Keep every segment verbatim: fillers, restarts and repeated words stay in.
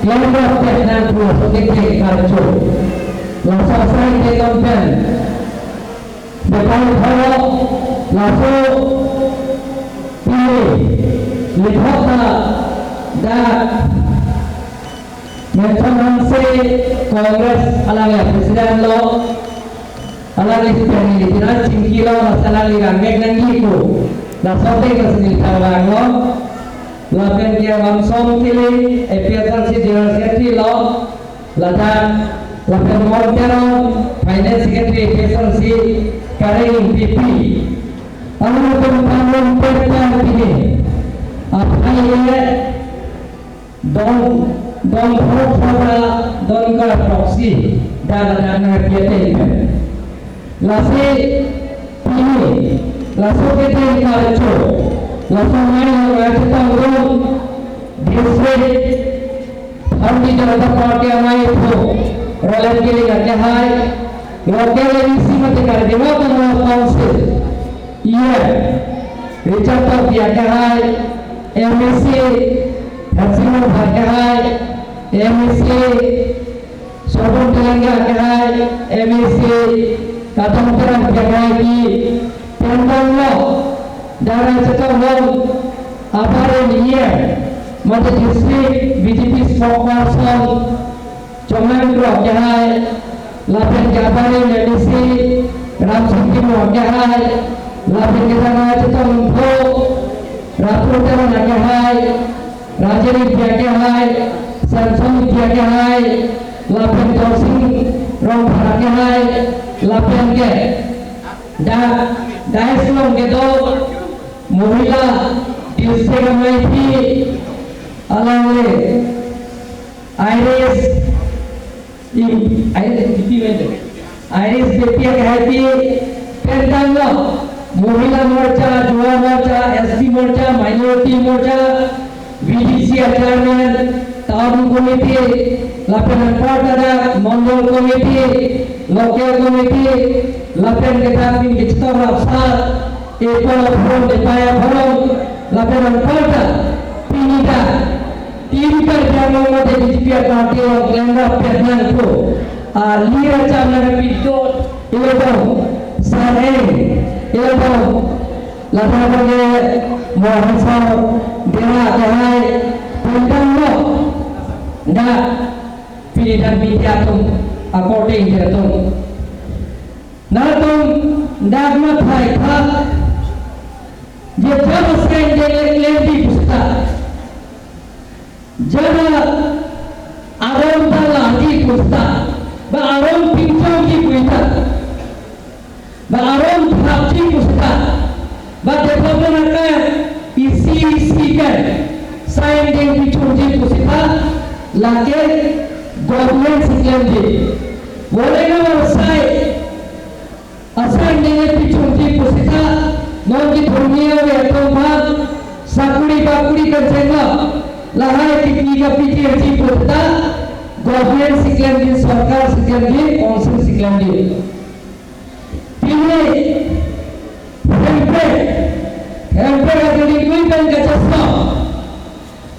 Longga pet nangpu laso kethek karcho. Laso asai ke konten. Bekai thoro laso pini lithok ta dak Menthon Hanse Congress alangli president lo. Alangli pen neli tina chingki lo, laso alangli rangmek nangji ko. Laso te ko sini tawang lo. Lapen ke Wamsong Killing, A P H L C General Secretary lo. Ladak, lapen Mon Teron, Finance Secretary, A P H L C, Kareng P P. Anu tum panun perpan pini. Aphai ye, don, don phok phok ra, don kar proxy, dala dana piate ipen. Lasi pini, laso kethek karcho, laso mai lo ngai chetong don, district, Bharatiya Janata Party amei aphu, Roland Killing akehai, local M A C mate Karbi Anglong Autonomous Council, E M, Richard Tokbi akehai, M A C, Harsimu Bhai akehai, M A C, Sobon Telang akehai, M A C, Kadom Terang akehai ki, Pendang lo, dara chetong lo, apar E M, mate district B J P spokesperson, Chonglang Kro akehai, lapen ke apar M A C, Ramsing Timung akehai, lapen ke dara chetong lo, Rapu Teron akehai, Rajen Ingti akehai, Samson Ingti akehai, lapen Dorsing Rongphar akehai, lapen ke da, dais along kedo, Mohila District amei aphi, alangli, Iris, Im-, Iris Beypi mende. Iris Beypi akehai pi, Pendang lo, Mohila Morcha, Yuva Morcha, S T Morcha, Minority Morcha, V D C a Chairman, Town Committee, lapen anparta dak, Mondol Committee, Local Committee, lapen ke dak pini kechetong rapsar, epon aphorong, epai aphorong, lapen anparta, pini dak, Team Karbi Anglong mate B J P a party along kelengrap pet nangpo. Ali racham nangpi do, ilo tong, Sareng, ilo tong, lapen ke Mohan Sar, Dera akehai, Pendang lo, dak, pini dak media atum, according dia atum. Nangtum, dak mathai tha, dia jama seng dia lek lendi pusita. Jana aron ta lahji pusita, ba aron pinchongji pusita, ba aron thapji pusita, ba development akai isi isi ke sign deng pinchongji pusita, lake government si klemji. Boleh na sai asai nene pichungji pusita, non kethurni ave atum aphan, sakuri bakuri kachenglo, lahai kipni kapiji pusita, government si klemji, sorkar si klemji, council si klemji. Pini, Hemprek, Hemprek atum ingkoi pen kachesno,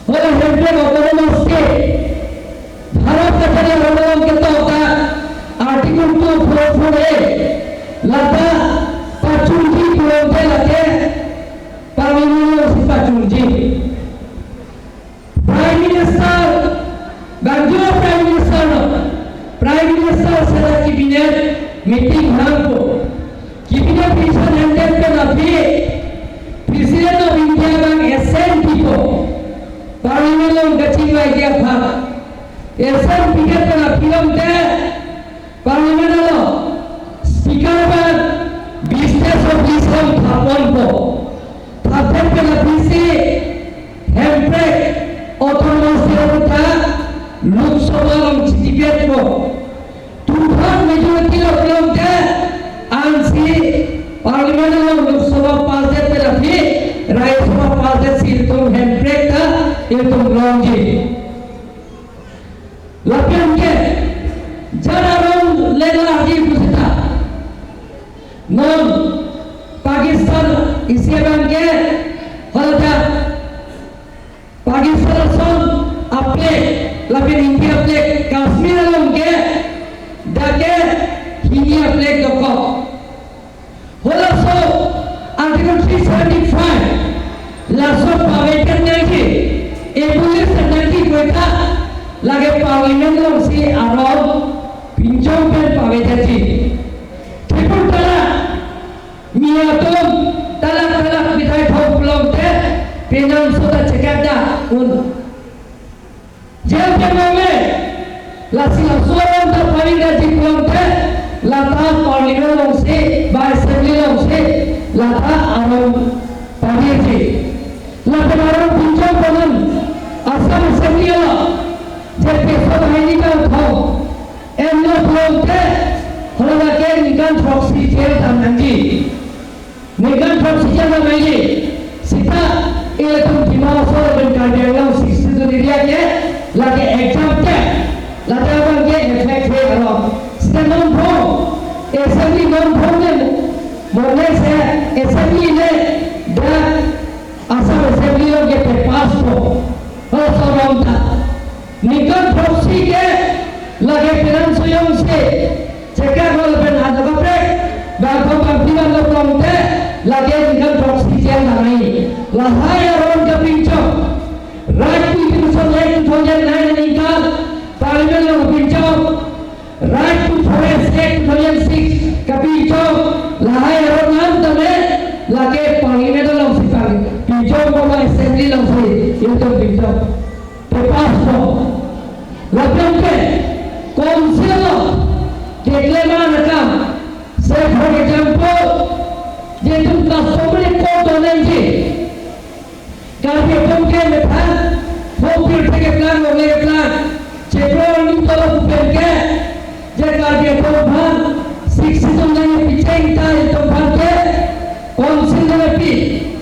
Hola Hemprek Autonomous State, Bharat kachari horong ketok ta Article two four four A, lata pachunji pulote lake, Parliament alongsi pachunji. Prime Minister, bangjo Prime Minister lo, Prime Minister seta cabinet meeting hangpo. Cabinet decision handed pen aphi, President of India abang assent pipo. Parliament along kachingvai dia aphan. Assent pidet pen aphi longte Parliament along Speaker abang business of this along thapponpo. Thapdet pen aphisi Hemprek Autonomous State ta Lok Sabha along chidebate po. Two third majority lo pulote ansi Parliament along Lok Sabha pass det pen aphi, Rajya Sabha pass det si itum Hemprek ta itum longji. Lapen ke jara rong lela di pusita. Non Pakistan isi abang ke halta Pakistan ason a flag, lapen India flag, Kashmir along ke dak ke India flag dokok. Halaso Article three seventy-five laso pavedet nangji, abolish nangji pu ta lake Parliament alongsi aron pinchong pen pavedetji. Tripur tala mi atum talak talak bidai thong pulote penang sota chekak da un. Jel ke mame, lasi laso aron ta pavedetji pulote, lata Parliament alongsi, ba Assembly alongsi, lata aron pavedetji. Lapen aron pinchong konon, Assam Assembly along, je peso hini kangthong enlo pulote, hala ke ningkan throksi jel dam nangji. Ningkan throksi jel dam nangji. Seta ilitum Dima Hasao lapen Karbi Anglong sixty-seven area ke lake exam ke, lake abang ke effect he alo. Seta non phong, Assembly non phong le, mone se Assembly le dak Assam Assembly along ke pass po. Halaso aron ta ningkan throksi ke lake penang suyong si chekak hol pen ada kaprek, bangkok bangpi bangkok longte, lake ningkan throksi jel dam nangji. Lahai aron kapinchong, Right to Information Act two thousand nine ningkan Parliament along kapinchong, Right to Forest Act two thousand six kapinchong, lahai aron an tame lake Parliament alongsi pang pinchong, ba Assembly alongsi ilitum pinchong, pass po. Lapen ke Council along keklem akam, say for example, je itum customary court do nangji, Karbi atum ke methang, thong pirthe keplang, longle keplang, chepro ni tolo pu pen ke, je Karbi atum aphan sixty-seven nangpicheng ta itum aphan ke Council nangpi,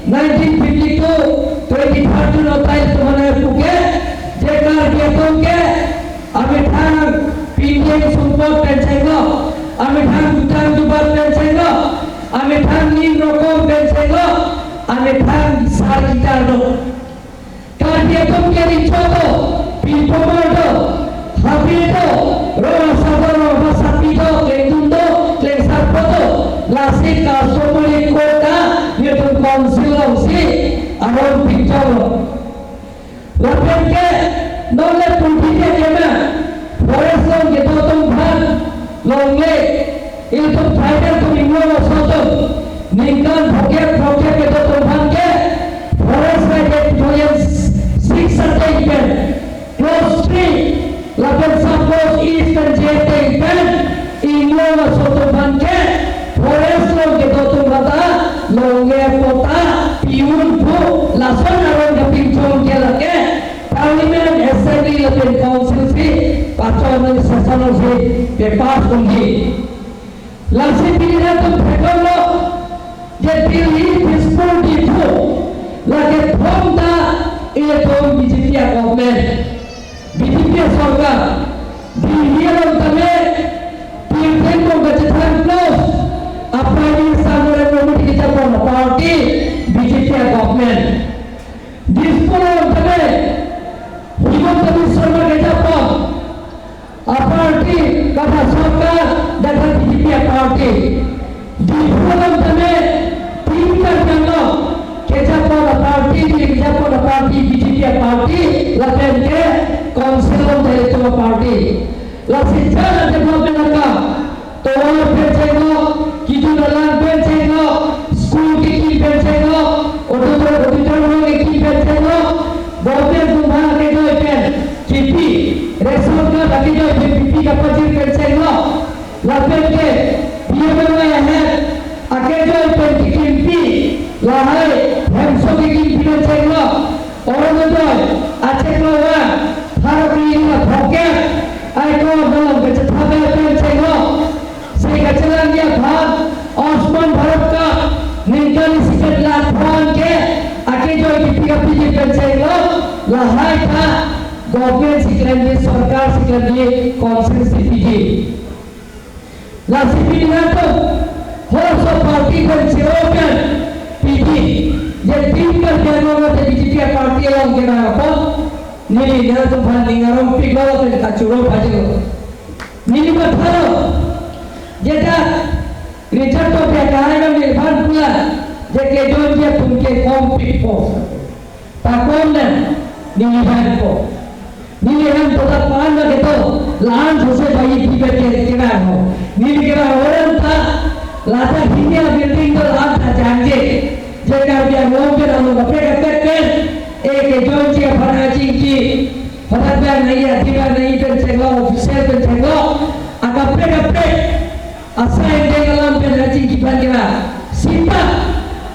nineteen fifty-two, twenty-third June ta itum aphan nangpu ke, je Karbi atum ke amethang pindeng sumpot pen chenglo, amethang jutang jubat pen chenglo, amethang ning rokom pen chenglo, amethang sar kitar do. Karbi atum ke ri cho do, pinpomar do, habe do, rong asar do, rong asapi do, klengdun do, klengsarpo do, lasi customary court ta nelitum Council alongsi aron pinchonglo. Lapen ke non le purbi ke kema, forest along kedo atum aphan, longle, ilitum tribal atum, Inglong aso atum, ningkan phokep phokep kedo atum aphan ke, Forest Right Act two thousand six ateng pen, clause three, lapen sub clause E pen J ateng pen, Inglong aso atum aphan ke, forest along kedo atum aphan ta, longle patta pi-un pu, lason aron kapinchong ke lake Parliament, Assembly lapen Council si pachon nangji, session alongsi papass nangji. Lasi pini latum theklonglo, je Delhi, Dispur, Diphu, lake thom ta ilitum B J P a-government, B J P asorkar. Delhi along tame pirthe tong kachethan plus a-Prime Minister Narendra Modi kejapon a-party B J P a-government. Dispur along tame Himanta Biswa Sarma kejapon a-party, kapa sorkar, dak B J P a-party. Diphu along tame Team Karbi Anglong kejapon a-party, kejapon a-party B J P a-party, lapen ke Council along dak ilitum a-party. Lasi jana development akam, tovar pen chenglo, kejun alang pen chenglo, school kekim pen chenglo, auditor-, auditorium kekim pen chenglo, government atum aphan akejoi pen kipi, ration card akejoi pen kipi kapajir pen chenglo, lapen ke B M M Y ahem akejoi pen kekimpi, lahai hemso kekimpi pen chenglo, Orunodoi, achiklo vang, pharo kre-ri pharo phokep, aiko malom kachethabe pen chenglo, se kachelangji aphan, Ayushman Bharat Card, ningkan isi pen lakh pho an ke, akejoi kipi kapiji pen chenglo, lahai ta, government si klemji, sorkar si klemji, Council si piji. Lasi pini latum, halaso party pen si open, piji, je Team Karbi Anglong ate B J P a-party along kevang apot, neli nangtum aphan ning arong piklo, lapen achuro pajero. Neli mathalo, je dak Richard Tokbi akehai abang neliphan pulo, je kejoinji atum ke kompikpo. Pakom na, neli bangpo. Neli hem toda pan na keto, la-an sose bayi pipe ke kira ho. Neli kira orang ta, lata hini a building to la-an ta jangje. Je Karbi Anglong pen along kaprek kaprek pen, e kejoinji aphan achingki. Hodak bang nai, adi bang nai pen chenglo, official pen chenglo. Akaprek kaprek. Asai deng alam pen achingki aphan kira. Sita,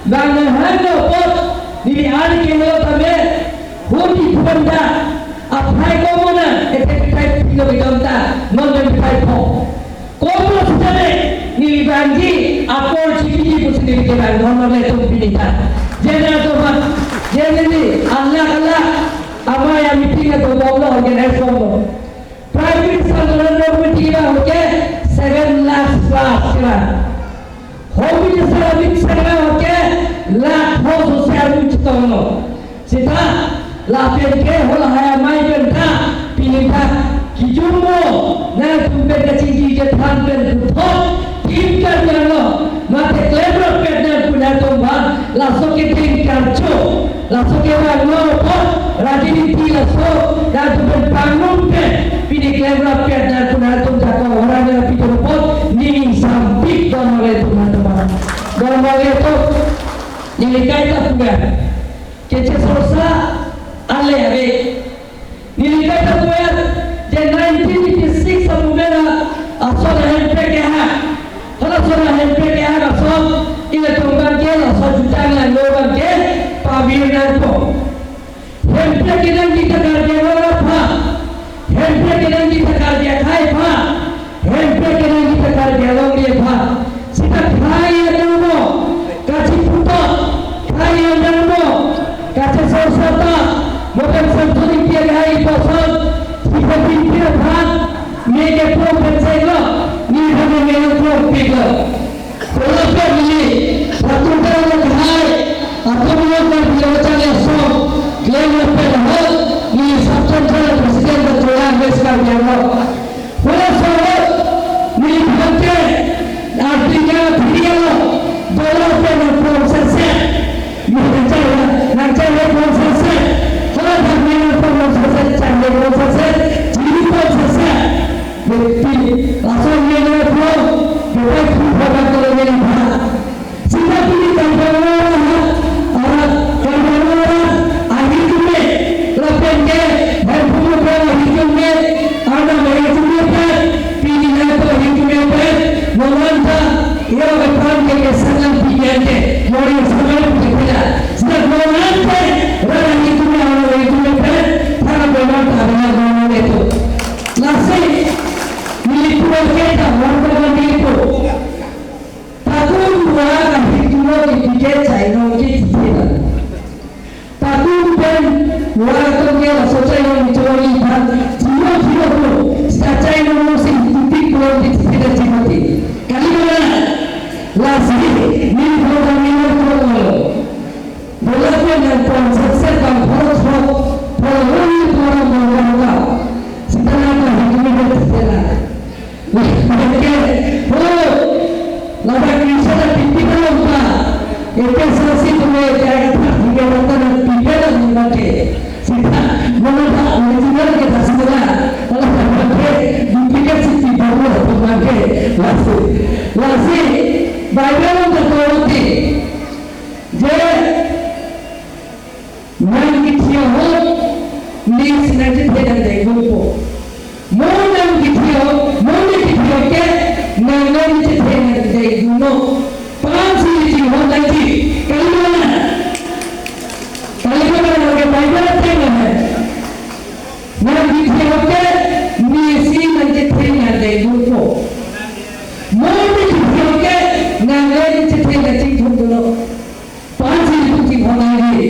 bang nahang no pot, neli an kenglo tame, hudi phonda, aphai komo na, ete pitai pilo bidonta, non pen pitai pho. Komo sitame, neli bangji, apor chipiji pusi neli kebang, non non le tum pinita. Jena to ma, jena ni, alak alak, amai a meeting atum bomlo, organize bomlo. Prime Minister Narendra Modi kira hoke seven lakhs plus kira. Home Minister Amit Shah kira hoke lakh ho sose armu chetonglo. Sita lapen ke hola haya mai pen ta pini ta kijumbo nangtum pen kachingki kethan pen puthot tim kan janglo mate klem rapet nangkun atum aphan laso ke tim karcho. Laso kevang no apot, rajiniti laso, nangtum pen pangrum pen, pini klem rapet nangtum nangtum jakong orang yang pitu apot, ning sampik don male tum nangtum. Don male tum, neli kaita puya. Keche sorsa, ale ave. Neli kaita puya, je nineteen eighty-six a movement a, ason a Hemprek keha. Hala ason a Hemprek keha ason, ilitum abang ke, laso jutang langno abang ke, pavir nangpo. Hemprek kenangji ta Karbi Anglong aphan. Hemprek kenangji ta Karbi akhei aphan. Hemprek kenangji ta Karbi alongri aphan. Sita khei anarmo, kachiputhot, khei anarmo, kachesorsa ta, modern Samson Ingti akhei ason, sita pinpin aphan, me keplong pen chenglo, neli aphan me keplong piklo. Kola family, Patun Terang akhei, atum lo Karbi Anglong chang ason, klem lo pen ahok, neli Samson Terang president Patun Terang West Karbi Anglong. Hala ason, neli aphan ke, article three alo, dolo pen nangplong sese. Nangchai, nangchai nangplong sese. Hala dak nangplong sese, chai nangplong sese, chini plong sese. Beti, laso nangplong, betai phuphak tolo neli aphan. Sita pini tanggal orang, orang, tanggal orang, ahi kume, lapen ke, dan phuphak ahi kume, ada ahi kume pen, pini nangplong ahi kume pen, momanta, ia ke pan ke kesangan pinian ke, mori sangan pinian. Sita momanta, rara ahi kume, ada ahi kume pen, para momanta, ada momanta itu. Lasi, neli pulo kita, warga neli pulo. Patun wa ka hiklo ni pike chainong ke tithe na. Patun pen wa atum ke laso chainong ni cholo ni phan. Thilo thilo ko. Sa chainong mo si tipik ko ni tithe na chimati. Kali mana? Lasi ni ko kami mo ko. Bola ko nangplong sese bang phoro throk. Phoro ni phoro mo mo ka. Sita nangplong hiklo ni tithe na. Oke, oh, ladak Krishna na pipi na lompa. Eke sasi tume jaga thak hingga rata na pipi na lompa ke. Sita, mana ta original ke dasila. Kalau tak pakai, duplicate si pipi na lompa ke. Lasi, lasi, Bible na kawati. Je, nang kethe ahut, nesi nangchethe nangdengdunpo. Mo nang kethe ahut, mo ne kethe ahut ke, nang nangchethe nangdengdunnon. Pansi chinghon nangji, kali mana? Kali mana nang ke Bible ateng mana? Nang kethe ahut ke, nesi nangchethe nangdengdunpo. Mo ne kethe ahut ke, nang nangchethe nangchingthumdunnon. Pansi ilitum chinghon nangji.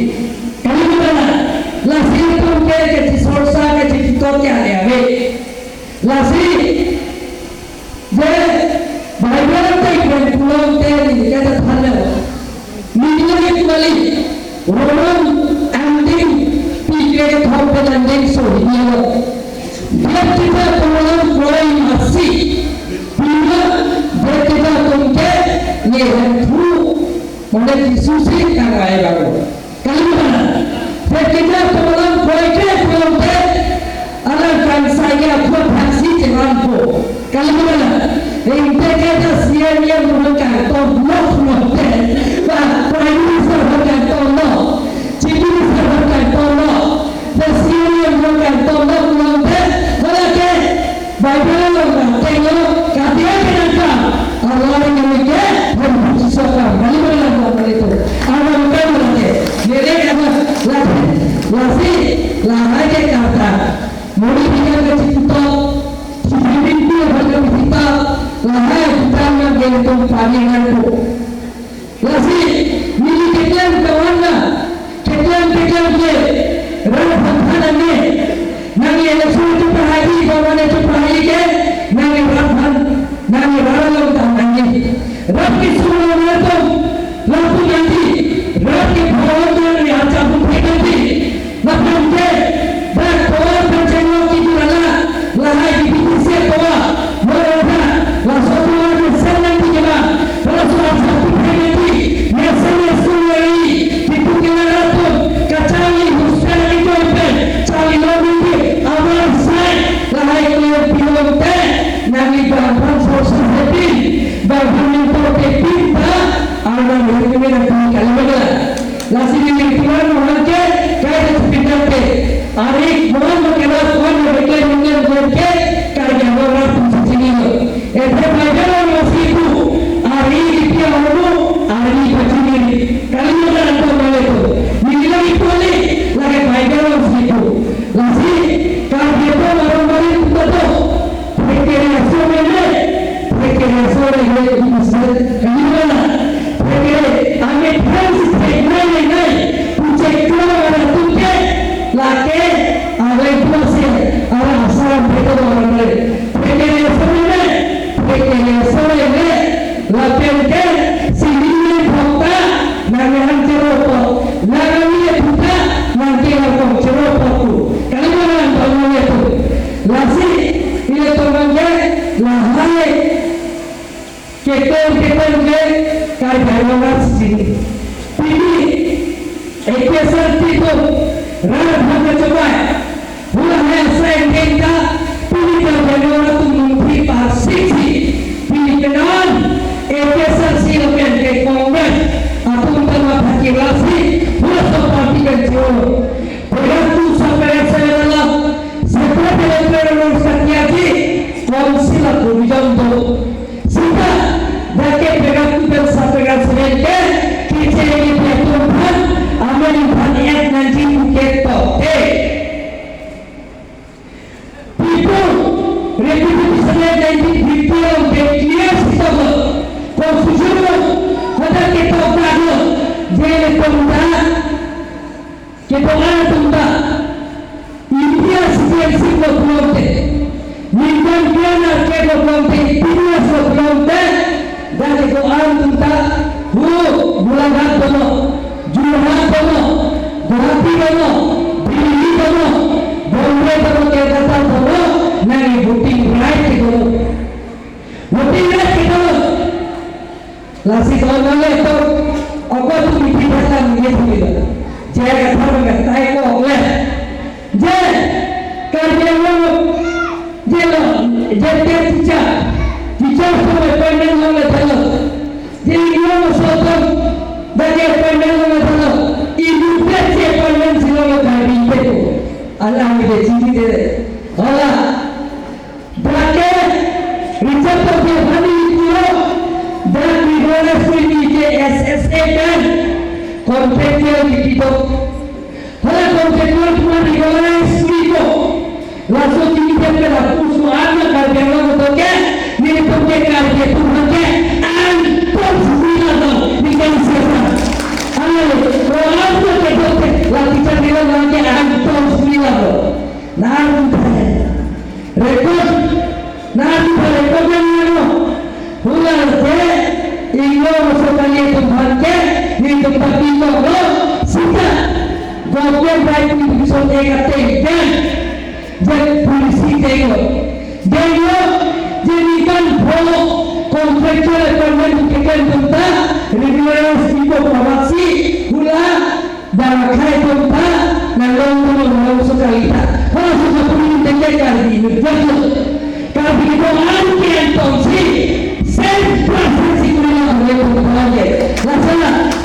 Kali mana? Lasi ilitum ke kachesorsa kacheputhot ke ale ave. Lasi je Bible ateng pen pulote neli kachethanlo. Neli kali Roman angdeng phlikre kethom pen angdengso hini lo. Biap kita Ante Jisu si kangvai abang lo. Kali mana? Pekejak pemalam koike pulote, alang kangsai ke apot thaksi chevan po. Kali mana? Ingte ke ta C M, C M aphan kangtonglok pulote, ba Prime Minister aphan kangtonglok, Chief Minister aphan kangtonglok, the C M, C M aphan kangtonglok pulote, hala ke Bible along nangtenglo, katia ke nangkam, arlo arni kami ke, hem busi sokam, kali mana nangkam kali itu. Arlo nangkam lake, mere kama, lake, lasi, lahai ke kata, mori bika ke chikuto, chibibin pia baka bisita, lahai, kita nang gentong pagi nangko. Lasi, neli keklem kawan na, keklem keklem ke, rat aphan than nangji, nangli election chepahai, kawan chepahai ke, nangli rat aphan, nangli rat along than nangji. Rat kesung along atum, lapu nangji, rat kepho along nangli achapun thek nangji. Lapen ke, dak tovar pen chenglo kitu lala, lahai di B T C tovar, mo rongpha, laso tovar mesen nangji kema, laso asap pi phe nangji, mesen mesen nangji, kitu kena atum, kacharli hostel ni join pen, charlilo nangji, abar sai, lahai klem pilote, nangli bang aphan sorsa hepin, bang aphan mentor pepin ta, arnam hepin nangji kali mana. Lasi neli tuan mohan ke, kai ta chepinang ke. Arik mohan makelas mohan makelas mohan ke, kai jawab rap chini lo. Ete Bible along si pu, ari ipia ono, ari pachini. Kali mana anto male tu. Neli lagi poli, lagi Bible along si pu. Lasi, Karbi atum aron barim puta to. Prekere aso mene, prekere aso mene, ibu se, kali mana? Prekere, ame than si prekere nai nai, puchek kula mana tuke, lake, ame puase, ara asam prekere mana mene. Prekere aso mene, prekere aso mene, lapen ke, sini mene bhokta, nang yang chero po, nang mene bhokta, nang ke yang kong chero po ku. Kali mana nang tahu mana tu? Lasi, ilitum abang ke, lahai, keklem keklem ke, kai kai mana sini. Pini, A P H L C atum, rat aphan kachobai. Hula hai asai angkeng ta, pini Karbi Anglong atum nungphi pasiksi. Pini kenan, A P H L C lapen ke Congress atum ta matha kirasi, hula so party pen cholo. Pegatu saperak seven alam, separate electoral rules ta kiaji, council a provision do. Sita, dak ke pegatu pen saperak seven ke, kecheng ke atum aphan, amen aphan ek nangji uket to. Eh. People, representative nineteen fifty along ke clear sita lo. Constitution lo, kodak ketok ta lo, jele tonta, ketok atum ta. India citizenship lo pulote, ningkan piana ke lo pulote, India lo pulote, dak ketok atum ta, hu, Golaghat dono, Jorhat dono, Guwahati dono, Delhi dono, Bombay dono, Kolkata dono, nangli voting right dono. Voting right dono. Lasi dono le to, ako tu miti dalam ye tu le. Jaya kathar katai ko le. Je, Karbi Anglong, je lo, je te teacher, teacher ko appointment lo le thalo. Je ingno aso atum, dak ke appointment lo le thalo. Ibu te je appointment si lo le Karbi te ko. Alang de chini de. Hola. Dak ke Richard Tokbi aphan neli pulo, dak Rigorous Sui ke S S A kan contractual kipi do. Hala contractual atum Rigorous Sui ko. Laso chini pen ke lapuson an Karbi Anglong atum ke, nelitum ke Karbi atum ke, angtong sila do, ningkan sila. Ai, ko angtong ke do ke, la teacher nila ke angtong sila do. Nang record, nang record yang mana? Hula je, ingno aso kali atum aphan ke, nelitum ta pilo lo, sita. Government right to education act ateng ke, je policy denglo. Denglo, je ningkan pho, ko Contractual appointment keklem atum ta regularize pi-ikpo, amatsi hula dam akhai atum ta nanglong, nanglongso kali ta. Halaso kapuri teke Karbi inut jatlo. Karbi kedo-an ke-en tongsi self process si kurina ole atum ta ke. Lasa,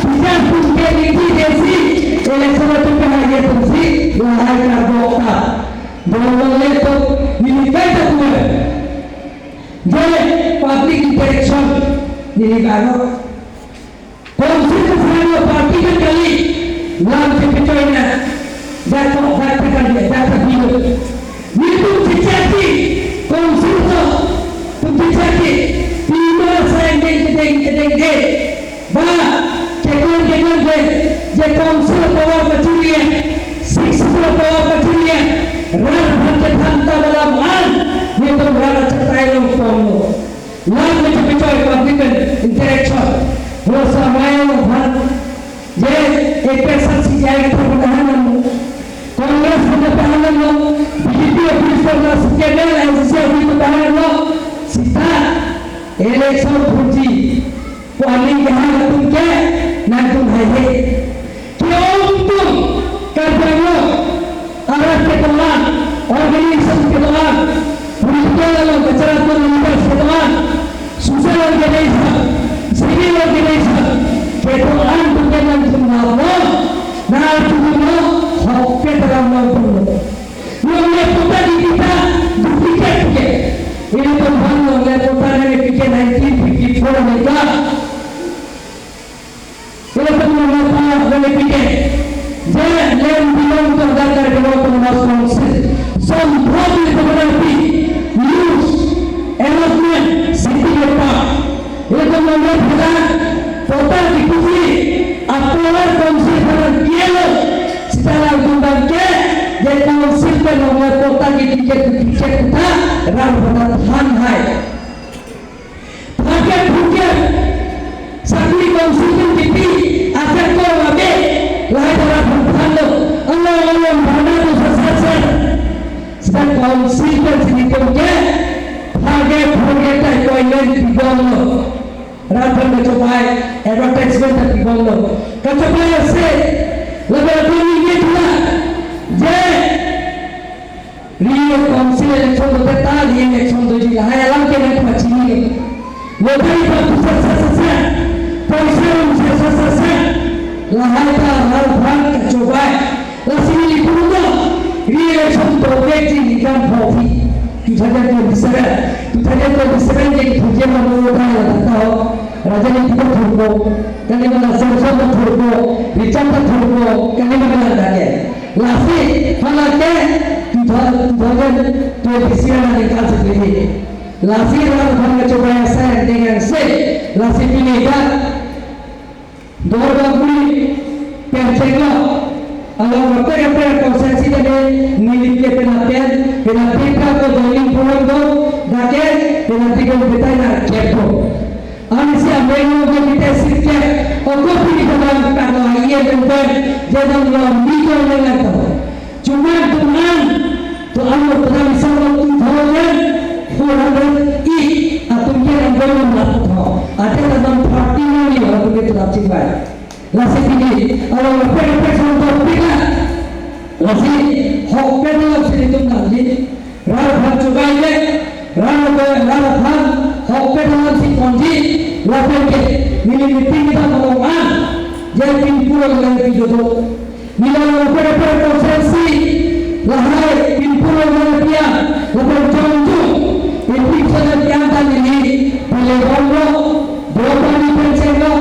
bisa atum ke niki desi election atum ke haya atumsi lahai karbok ta. Bolong le to nini kaita puan. Je public interaction nini kano. Council ke selalu party ke kali lam chepechoina. Jatlo, jatlo kali, jatlo bilo. Nelitum chechaki, council to, tum chechaki, pima sa engdeng kedeng kedeng de. Ba, chekon chekon de, je council power kachuriya, six power kachuriya, rat aphan chethan ta malam an, nelitum rat achatai longponlo. Lam nelitum chechoi public interaction. Halaso amei along aphan, je A P H L C J I ke thang tahan nang, Congress ke tahan nang, B J P office ko na, C P I M, N C C office ko tahan nang, sita election phuji. Pu aning kehang atum ke nangtum haihe. Ke-ong atum Karbi Anglong arat kedo-an, organization kedo-an, political along kacharapon leaders kedo-an, social organization, civil organization kedo-an atum ke nangtum nanglo, nangtum lo, hokpet alam nangtum lo. Longle patta di kita duplicate ke. Ilitum aphan longle patta nangpipik ke nineteen fifty-four ni ka. Ilitum longle patta nangpipik ke. Je land belong to the Karbi Anglong Autonomous Council. Sombhob ilitum aphan pi use allotment city ke pa. Ilitum longle patta, patta dikusi, apolar council aphan dielo, sita nangtum abang ke, je council pen longle patta ke ticket, ticket ta, rat patta than hai. Target, target, sakuri council pen kipi, ajar ko abe, lahai rat aphan thanlo, along along bhana do sa sa sa. Sita council pen si nelitum ke, target, target ta appointment pibomlo. Rat aphan kachobei, advertisement ta pibomlo. Kachobei ase, lapen atum ningje thula, je re-council election dote ta, re-election doji lahai alam ke nangpachini. Lottery pa pusa sa sa sa, poisa rum sa sa sa sa, lahai ta rat aphan kachobei. Lasi neli pulo, re-election dovek ji ningkan pho aphi. Two thousand twenty-seven. Two thousand twenty-seven ke phuji mano ta la ta ho. Rajani ta thurpo, kali mana Samson ta thurpo, Richard ta thurpo, kali mana lake. Lasi, halake, two thousand twenty-seven aningkan si pini. Lasi rat aphan kachobei asai dengan se, lasi pini ka. Dor Baguri pen chenglo, along kaprek kaprek constituency tame neli ke penang pen, penang pen ka ko joining program do, dake penang pen ko betai na kepo. Ansi ameng lo ke kita sirke, oko pini kadang kano aye pen pen, jadang lo mi ko nang to. Cuma tuman, to amo tuman bisa lo two thousand four hundred eight atum ke nang dong nang laput ho. Ada dalam party nang ni atum ke tulang cingbai. Lasi pini, along kaprek kaprek son to pika. Lasi, hokpet alam si nelitum nangji. Rat aphan chobei le, rat aphan, rat aphan, hokpet alam si ponji, lapen ke, neli meeting kita malom an, jai pinpur along pido do. Neli along kaprek kaprek constituency, lahai pinpur along pian, lapen jongjung, pinpur along pian ta neli, pele bomlo, Dopani pen chenglo,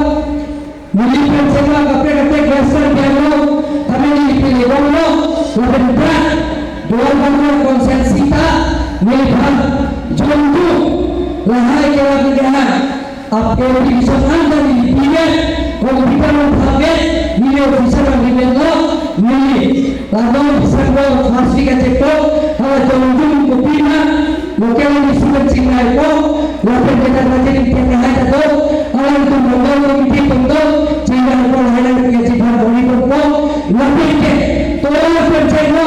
neli pen chenglo, kaprek kaprek Western pian lo, tame neli pele bomlo, lapen dak, Duarbagori constituency ta, neliphan, jongjung, lahai ke lapen ke ha, ap application anda neli pivet, computer along phavet, neli officer along rivet lo, neli, lanon officer lo, first week achepo, hala jongjung kopima, local M D C pen chingnaipo, lapen kita rajin kita hai ta do, alangtum mondol committee atum do, chingnaipo, lahai lahai kita chibang boni ponpo, lapen ke, tola pen chenglo,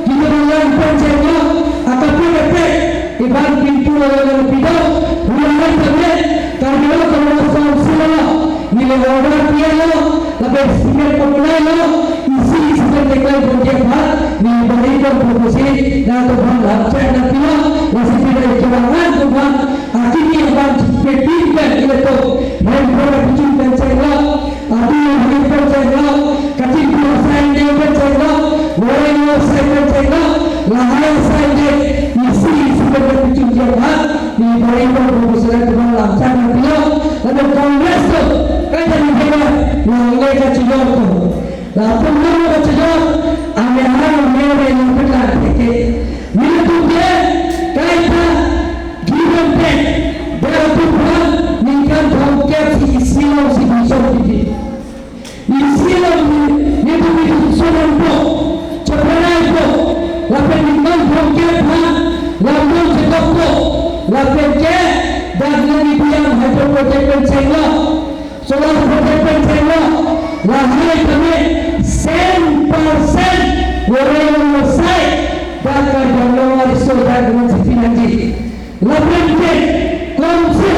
kita lang pen chenglo, akaprek kaprek, iban pintu lalu lalu pido, hulai pen Kilo Congress Council lo, neli order piya lo, lapen estimate pamonai lo, isi isi pen declare ponji aphan, neli bari ko proposal, nangtum aphan lam chai nangpilo, lasi pira ikewang nangtum aphan, akimi abang chikpepin pen ilitum, rempon apichun pen chai lo, adu apichun pen chai lo, kachin pura sign de pen chai lo, wareng lo sign pen chai lo, lahai sign de, isi isi pen apichun chai lo, neli bari ko proposal nangtum aphan lam chai nangpilo, lapen Congress atum, kaita neli bari, nang le kachijor atum. Latum lo kachijor, ame ha ame re nang pekla teke. Nelitum ke, kaita, give and take. Dak atum aphan, ningkan thomkep si isi along si division piji. Isi along ni, nelitum ni division ampo, chepranai po, lapen ningkan thomkep aphan, lamdong chekokpo, lapen ke, dak neli biang hydro project pen chenglo. Solar project pen chenglo, lahai kami cent percent wareng lo sai, dak Karbi Anglong ariso dak nang si pinangji. Lapen ke, komse,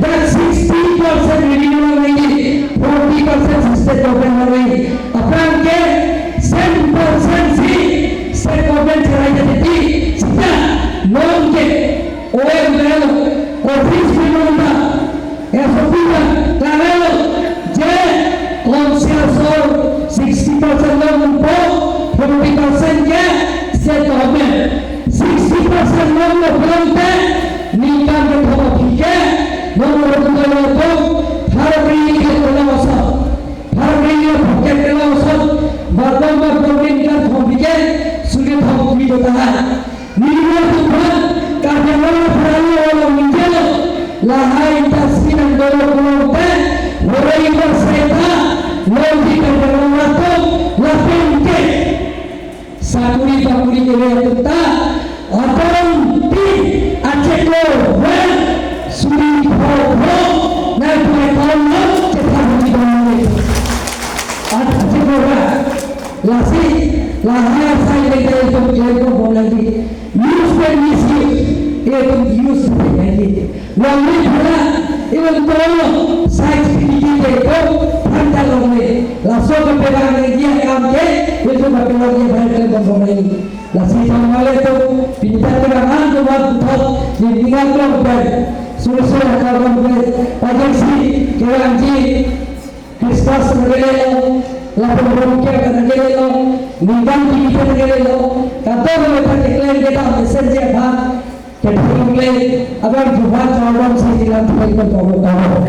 dak sixty percent revenue nangji, forty percent state government nangji. Aphrang ke, cent percent si state government cherai jadi, sita, non ke, O M L, office pen nonta, S O P ta, karelo, je, komse asor, sixty percent lo mumpo, forty percent ke, state government, sixty percent lo mumpo, ningkan kethom aphi ke, non mumpo lo to, thar ri ke lo asor, thar ri ke pocket ke lo asor, batom batom ningkan thom aphi ke, suri thom aphi ko tahan. Nelitum aphan, Karbi Anglong aphan alo alo minjalo, lahai ta sinang dolo kulong te, horai ba saita, longji Karbi Anglong atum, lapen ke. Sakuri pakuri kere atum ta, atum ti, acheko, wen, suri pho pho, nai pho pho, nai pho pho, chetha budi dong. Acheko ba. Lasi, lahai asai le ta itum klem ko bonai di. Use pen misuse, itum use pen nai di. Longle phala, itum tolo, sai chipiti te ko, phanta longle. Laso kapelong nai di akam ke, itum kapelong nai di klem ko bonai di. Lasi tong male tu, pinta kira man tu mat thot, di ninga klong pen. Suri suri akam pen, pajak si, kerang ji, Christmas nangkelelo, lapen Home Care nangkelelo, ningkan T V nangkelelo, kadokave ta keklem kedam mesen je aphan, kethek klem, abang jubah kardom si dilang thek pon kardom kardom.